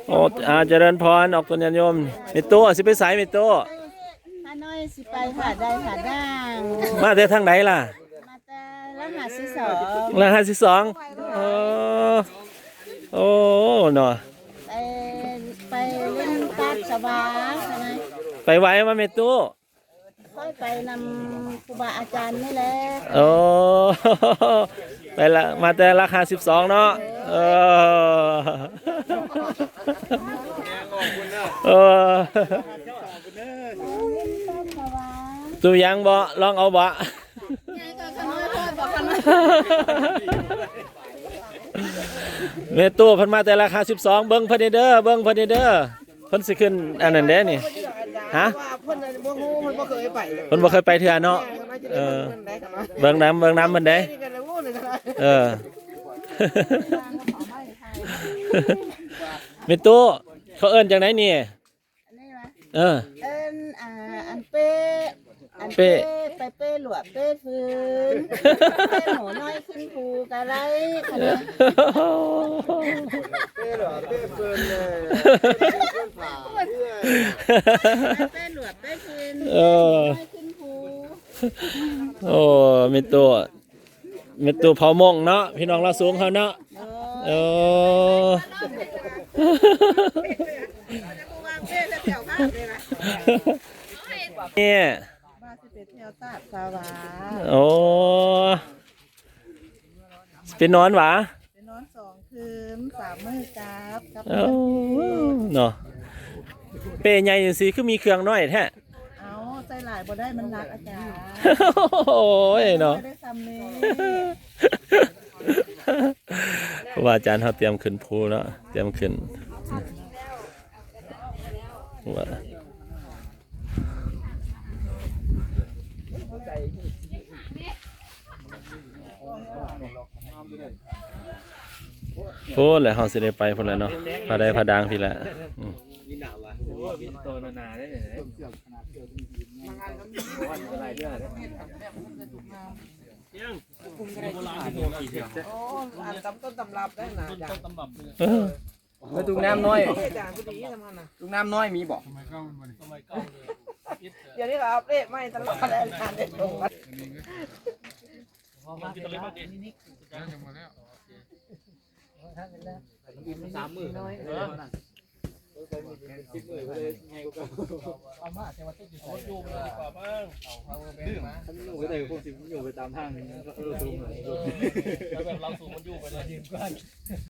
ໂອ້ ອາ ຈະເລີນພອນ ອອກຕົນຍາດໂຍມ. ແມ່ຕູ້ ຊິໄປໃສແມ່ຕູ້? ຂ້ານ້ອຍຊິໄປຜາໄດຜາດ່າງ. ມາແຕ່ທາງໃດລະ? ມາແຕ່ລະຫາດສິບສອງ. ລະຫາດສິບສອງ. ໂອ້ ໂອ້ ເນາະ ໄປ ໄປຫຼິ້ນຕາດສະຫວ່າງນະ. ໄປໄຫວ້ມາແມ່ຕູ້? ຂ້ອຍໄປນຳຄູບາອາຈານນີ້ແຫຼະ. ໂອ້ ໄປລະ ມາແຕ່ລະຫາດສິບສອງເນາະ. ເອີ ເອີ ຕູ້ຍັງບໍ່? ລອງເອົາບໍ່? ແມ່ຕູ້ເພິ່ນມາແຕ່ລະຫາດສິບສອງ ເບິ່ງເພິ່ນແດ່ເດີ ເບິ່ງເພິ່ນແດ່ເດີ. ເພິ່ນຊິຂຶ້ນອັນນັ້ນເດ້ນີ້. ຮະ? ເພິ່ນບໍ່ຮູ້ ເພິ່ນບໍ່ເຄີຍໄປ ເພິ່ນບໍ່ເຄີຍໄປເທື່ອເນາະ. ເອີ ເບິ່ງນຳ ເບິ່ງນຳເພິ່ນເດ້. ເອີ ແມ່ຕູ້ ເຂົາເອີ້ນຈັ່ງໃດນີ້? ອັນນີ້ຫວາ? ເອີ ເອີ້ນ ອ່າ ອັນເປ້ ອັນເປ້ ເປ້ ໄປເປ້ຫຼວກເປ້ຟືນ ເປ້ໝໍນ້ອຍຂຶ້ນພູກະໄດ້ ເປ້ຫຼວກເປ້ຟືນເລີຍ ເປ້ຫຼວກເປ້ຟືນ ເອີ ນ້ອຍຂຶ້ນພູ. ໂອ້ ແມ່ຕູ້ ແມ່ຕູ້ເຜົ່າມົ້ງເນາະ ພີ່ນ້ອງລາວສູງເຮົາເນາະ. ເອີ ນີ້ ວ່າຊິໄປທ່ຽວຕາດສະຫວາ. ໂອ້ ຊິໄປນອນຫວາ? ໄປນອນສອງຄືນສາມມື້ກັບ ກັບ ເອີ ເນາະ. ເປ້ໃຫຍ່ຈັ່ງຊີ້ ຄືມີເຄື່ອງນ້ອຍແທ້? ເອົາ ໃສ່ຫຼາຍບໍ່ໄດ້ ມັນໜັກອາຈານ. ໂອ້ຍເນາະ ໃສ່ໄດ້ຊ່ຳນີ້. ຄູບາອາຈານເຮົາຕຽມຂຶ້ນພູເນາະ ຕຽມຂຶ້ນ ວ່າ ພຸ້ນແຫຼະ ເຮົາຊິໄດ້ໄປພຸ້ນແຫຼະເນາະ ຜາໄດຜາດ່າງພີ້ແຫຼະ. ອືມ ມີໜ້າວ່າ ໂອ້ຍ ມີໂຕໜາໆເດ້. ໂອ້ ອັນຕຳຕົ້ນຕຳລັບໄດ້ນະອາຈານ. ເອີ ແລ້ວຕຸງນ້ຳນ້ອຍ ອາຈານ ຕຸງນ້ຳນ້ອຍມີບໍ່? ດຽວນີ້ກໍອັບເດດໃໝ່ຕະຫຼອດແລ້ວອາຈານເດ້. ສາມມື້ ເອີ ເອົາມາ ແຕ່ວ່າຕິດຢູ່ ມັນຢູ່ໄປດີກວ່າ. ຄັນຢູ່ໄປໄດ້ກໍຄົງຊິຢູ່ໄປຕາມທາງ ເອີ ສູງ ແບບເຮົາສູງ ມັນຢູ່ໄປເລີຍ.